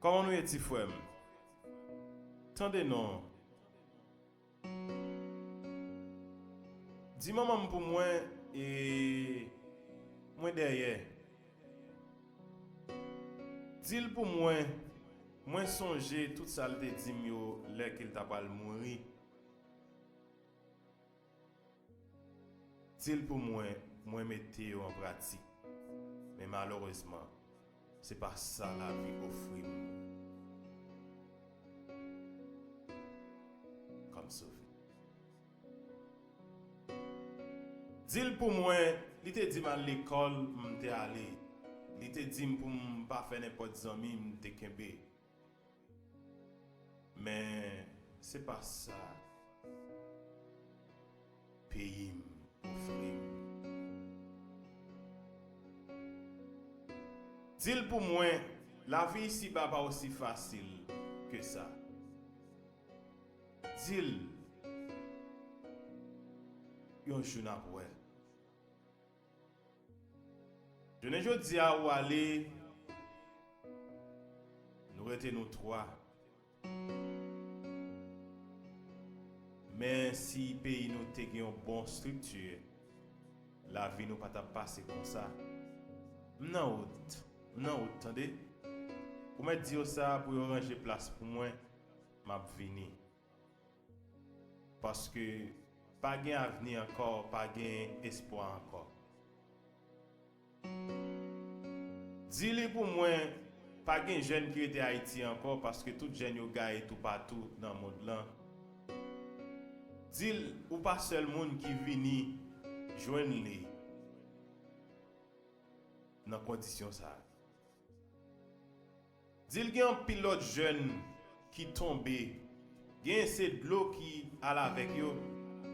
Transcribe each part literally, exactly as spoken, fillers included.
Kòman nou ye, ti frè m? Tande non. Di manman m pou mwen, e mwen dèyè. Di l pou mwen, mwen sonje tout sa l te di m yo lè ke l ta pral mouri. Di l pou mwen, mwen mete yo an pratik. Men malerezman, se pa sa lavi ofri m kòm souvni. Di l pou mwen, li te di m al lekòl, m te ale. Li te di m pou m pa fè nenpòt zanmi, m te kenbe. Men, se pa sa peyi m ofri m. Di l pou mwen, lavi isiba pa osi fasil ke sa. Di l, yon jou n ap wè. Jounen jodi a, ou ale, nou rete nou twa. Men si peyi nou te gen yon bon estrikti, lavi nou pa t ap pase konsa. M nan wout, m nan wout, tande. Ou mèt di yo sa pou yo ranje plas pou mwen, m ap vini. Paske pa gen avni ankò, pa gen espwa ankò. Di li pou mwen, pa gen jèn ki rete Ayiti ankò, paske tout jèn yo gaye toupatou nan mond lan. Di l ou pa sèl moun ki vini jwenn li nan kondisyon sa a. Di l gen anpil lòt jèn ki tonbe. Genyen se dlo ki al avèk yo.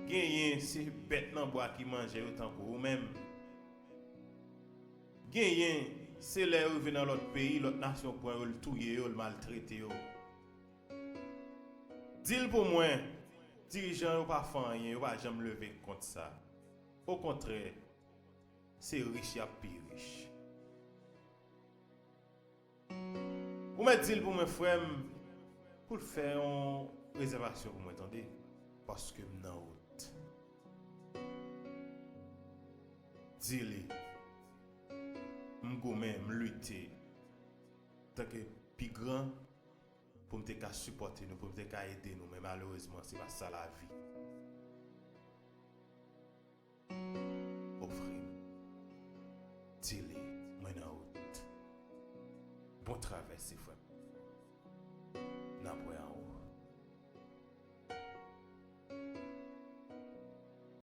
Genyen se bèt nan bwa ki manje yo tankou ou menm. Genyen se lè yo rive nan lòt peyi, lòt nasyon pran yo, l touye yo, l maltrete yo. Di l pou mwen, dirijan yo pa fè anyen, yo pa janm leve kont sa. Okontrè, se rich y ap pi rich. Ou mèt di l pou mwen, frè m, pou l fè yon rezèvasyon pou mwen, tande, paske m nan wout. Di li, m goumen, m lite, tanke pi gran, pou m te ka sipòte nou, pou m te ka ede nou, men malerezman, se pa sa lavi ofri m. Di li, mwen nan wout. Bon travèse, frè m. N ap wè